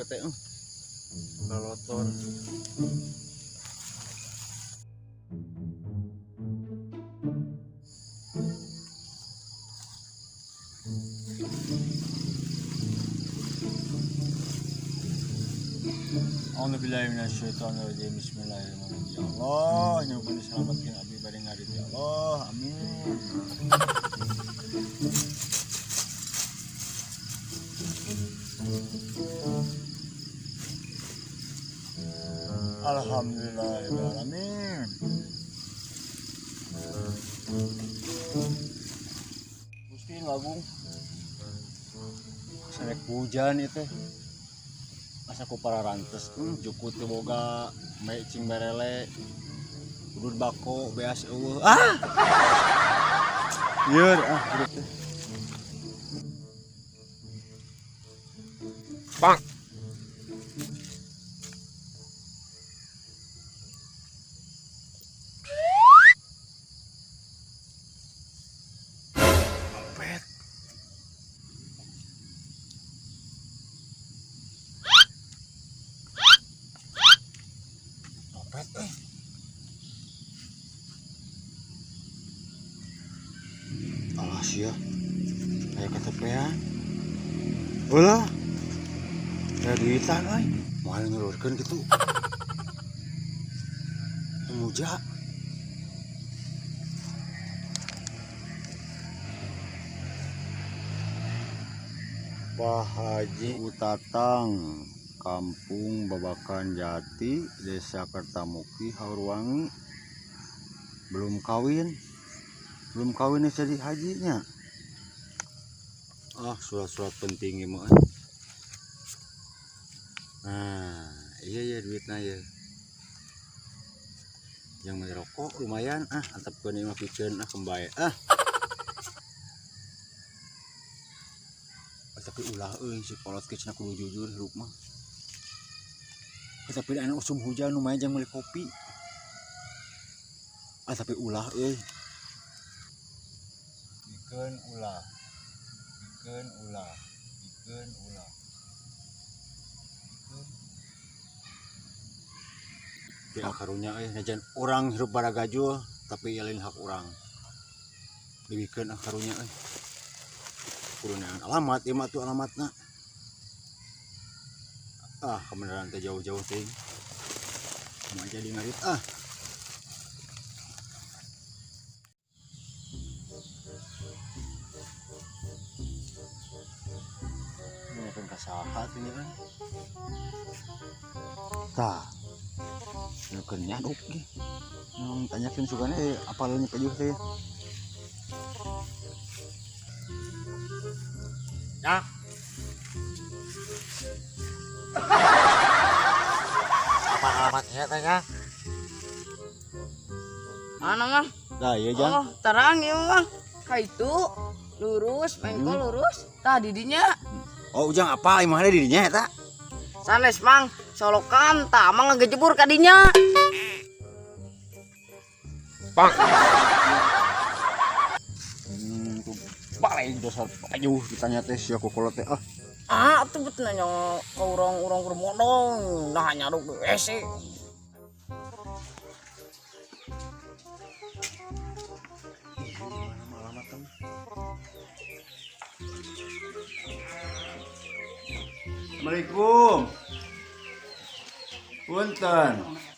teh lolotor. A'udzubillahi minasyaitonirrajim. Bismillahirrahmanirrahim. Ya Allah, nyuwun diselamatkeun abdi bade ngarit ya Allah. Amin. Alhamdulillahirabbil alamin. Gusti Agung. Sarek hujan itu. Asa ku pararantes jukut teu boga cing berele udud bako beas eueuh ah lieur ah hirup teh. Bang. Dompet. Dompet euy. Alah sia. Aya KTP-an. Ulah. Aya duitan euy. Moal nyelurkeun kitu. Muja. Pak Haji Utatang, Kampung Babakan Jati, Desa Kertamukti, Haurwangi. Belum kawin. Belum kawin nih jadi hajinya. Ah, surat-surat penting ini mah. Nah, iya ya duitnya ya. Yang beli rokok lumayan ah, antepkeun ieu mah piceun ah kembali ah. Ah, tapi ulah euy si kolot ge cenah kudu jujur hirup mah. Ah, tapi anu usum hujan lumayan jang meuli kopi. Ah, tapi ulah euy. Bikeun ulah. Bikeun ulah. Bikeun ulah. Bikeun. Ya karunya euy najan urang hirup baragajul tapi ieu lain hak urang. Dibikeun ah karunya euy. Kudu neangan alamat ieu mah tuh alamatna. Ah, kebenaran teh jauh-jauh teuing. Mau jadi ngarit ah. Nanyakeun ka saha teh nya euy. Tah. Nanyakeun nyaduk ge. Nang tanyakeun sugana apalnya pajuh teh. Ya. Apa alamatnya teh ya? Mana, Mang? Nah, iya, Jang. Oh, terang ya, Mang. Ka itu lurus, mengko lurus. Tah didinya. Oh, Ujang apa imahna didinya eta? Sanes, Mang. Solokan tah Mang ngegejebur ka dinya. Bang. Tuh paling dasar pajuh ditanya teh sia kokolot teh ah. Ah, atuh bet nanya ka urang-urang keur modong. Nah, nyaduk WC. Assalamualaikum. Punten.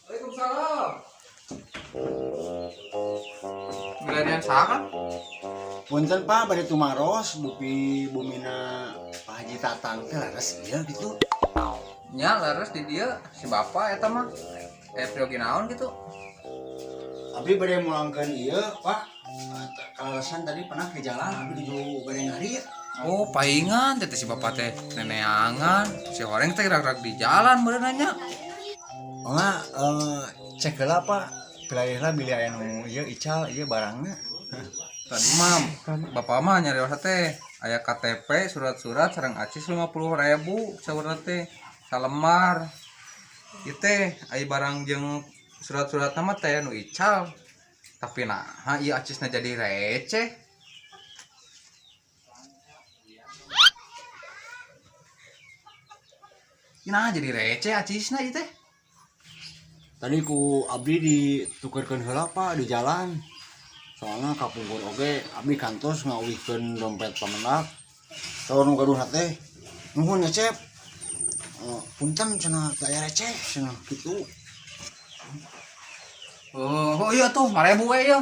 Waalaikumsalam. Milenian saha? Punten Pak, bade tumaros bupi bumina Pak Haji Tatang teh leres ieu gitu. Nya leres di dieu si bapak eta mah. Periogi naon gitu. Abdi bade mulangkeun ieu, Pak. Kalasan tadi pernah ke jalan, abdi nuju bade ngarit. Oh, paingan teh si bapak teh neneangan. Si horeng teh rag-rag di jalan meureun nya. Oh enggak, cek heula Pak. Pilih bilih aya nu ieu ical ieu barangna. Tadi mah bapak mah nyarios teh aya KTP, surat-surat sareng acis 50.000 saurna teh salembar. Ieu teh aya barang jeung surat-suratna mah teh nu ical. Tapi nah, ieu acisna jadi receh. Nah, jadi receh acisna ieu teh. Tadi ku abdi ditukerkeun heula, Pak, di jalan. Soalnya kapungkur oge abdi kantos ngawihkeun dompet pamendak. Saur nu gaduhna teh, "Nuhun ya, Cep. Oh, punten," cenah, "teu aya receh," cenah kitu. Oh, oh iya tuh, 5.000 we ieu.